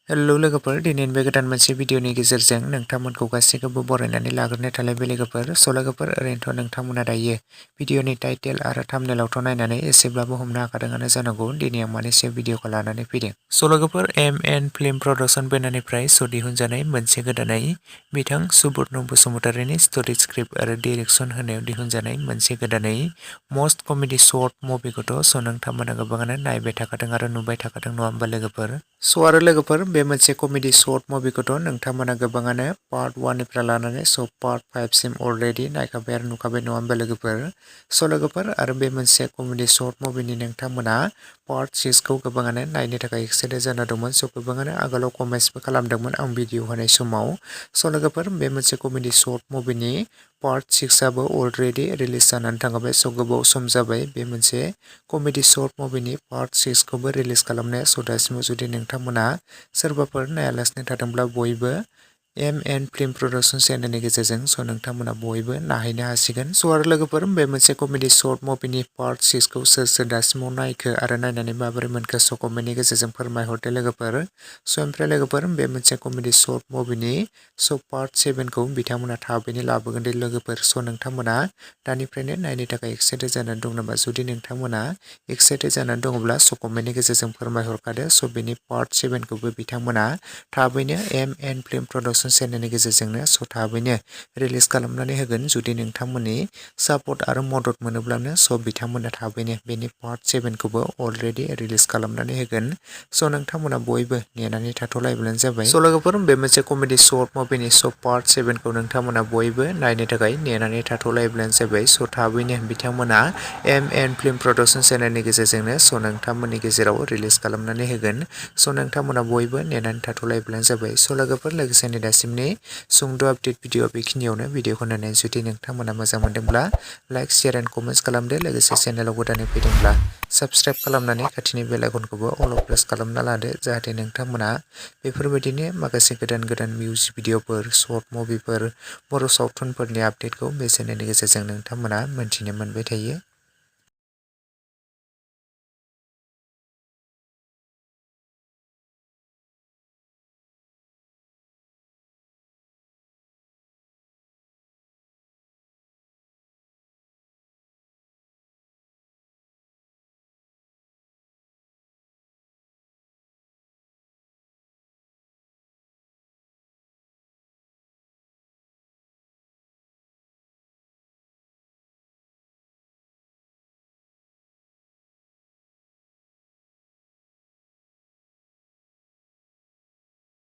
hello लोगोफोर दिनै बे गोदान मोनसे भिडिअनि गेजेरजों नोंथांमोनखौ गासैखौबो बरायनानै लाग्रोनाय थाबाय लोगोफोर लोगोफोर ओरैनोथ' नोंथांमोना दायो भिडिअनि टाइटेल आरो थाम्बनेलावथ' नायनानै एसेब्लाबो हमनो हाखादोंआनो जानांगौ दिनै आं मानैसो भिडिअखौ लानानै फैदों लोगोफोर एम फिल्म प्रडाक्शन बेनारनिफ्राय दिहुनजानाय मोनसे गोदानै बिथां सुबोधन बसुमतारीनि स्ट'रि स्क्रिप्ट आरो डिरेक्सन होनायाव दिहुनजानाय मोनसे गोदानै मस्ट कमेडि शर्ट मुभिखौथ' नोंथांमोना गोबाङानो नायबाय थाखादों आरो नुबाय थाखादों नङा होमबा लोगोफोर आरो लोगोफोर बे मोनसे कमेडि शर्ट मुभिखौथ' नोंथांमोना गोबाङानो पार्ट 1 निफ्राय लानानै पार्ट 5 सिम अलरेडि नायखाबाय आरो नुखाबाय नङा होमबा लोगोफोर लोगोफोर आरो बे मोनसे कमेडि शर्ट मुभिनि नोंथांमोना पार्ट 6 खौ गोबाङानो नायनो थाखाय एक्साइटेड जाना दंमोन गोबाङानो आगोलाव कमेन्ट्सबो खालामदोंमोन आं भिडिअ होनाय समाव लोगोफोर बे मोनसे कमेडि शर्ट मुभिनि पार्ट 6 आबो अलरेडि रिलिज जानानै थांबाय गोबाव सम जाबाय बे मोनसे कमेडि शर्ट मुभिनि पार्ट 6 खौबो रिलिज खालामनाया दासिमाव जुदि नोंथांमोना सोरबाफोर नायालासिनो थादोंब्ला बयबो एम फिल्म प्रडाक्शन चेनेलनि गेजेरजों नोंथांमोना बयबो नायहैनो हासिगोन आरो लोगोफोर बे मोनसे कमेडि शर्ट मुभिनि पार्ट 6 खौ सोर दासिमाव नायखो आरो नायनानै माबोरै मोनखो कमेन्टनि गेजेरजों फोरमायहरदो लोगोफोर ओमफ्राय लोगोफोर बे मोनसे कमेडि शर्ट मुभिनि पार्ट 7 खौ बिथांमोना थाबैनो लाबोगोन दे लोगोफोर नोंथांमोना दानिफ्रायनो नायनो थाखाय एक्साइटेड जानानै दं नामा जुदि नोंथांमोना एक्साइटेड जानानै दङब्ला कमेन्टनि गेजेरजों फोरमायहरखादो बेनि पार्ट 7 खौबो बिथांमोना थाबैनो एम फिल्म प्रडाक्शन चेनेलनि गेजेरजोंनो थाबैनो रिलिज खालामनानै होगोन जुदि नोंथांमोननि सापर्ट आरो मदद मोनोब्लानो बिथांमोना थाबैनो बेनि पार्ट 7 खौबो अलरेडि रिलिज खालामनानै होगोन नोंथांमोना बयबो नेनानै थाथ'लायब्लानो जाबाय लोगोफोर बे मोनसे कमेडि शर्ट मुभिनि पार्ट 7 खौ नोंथांमोना बयबो नायनो थाखाय नेनानै थाथ'लायब्लानो जाबाय थाबैनो बिथांमोना एम फिल्म प्रडाक्शन चेनेलनि गेजेरजोंनो नोंथांमोननि गेजेराव रिलिज खालामनानै होगोन नोंथांमोना बयबो नेनानै थाथ'लायब्लानो जाबाय लोगोफोर लोगोसेनो दासिमनि सुंद' आपडेट भिडिअ बेखिनियावनो भिडिअखौ नायनानै जुदि नोंथांमोना मोजां मोनदोंब्ला लाइक शेयार एन्ड कमेन्ट्स खालामदो लोगोसे चेनेलाव गोदानै फैदोंब्ला साबस्क्राइब खालामनानै खाथिनि बेल आइकनखौबो अल प्रेस खालामना लादो जाहाथे नोंथांमोना बेफोरबायदिनो माखासे गोदान मिउजिक भिडिअफोर शर्ट मुभिफोर बर' सावथुनफोरनि आपडेटखौ बे चेनेलनि गेजेरजों नोंथांमोना मोन्थिनो मोनबाय थायो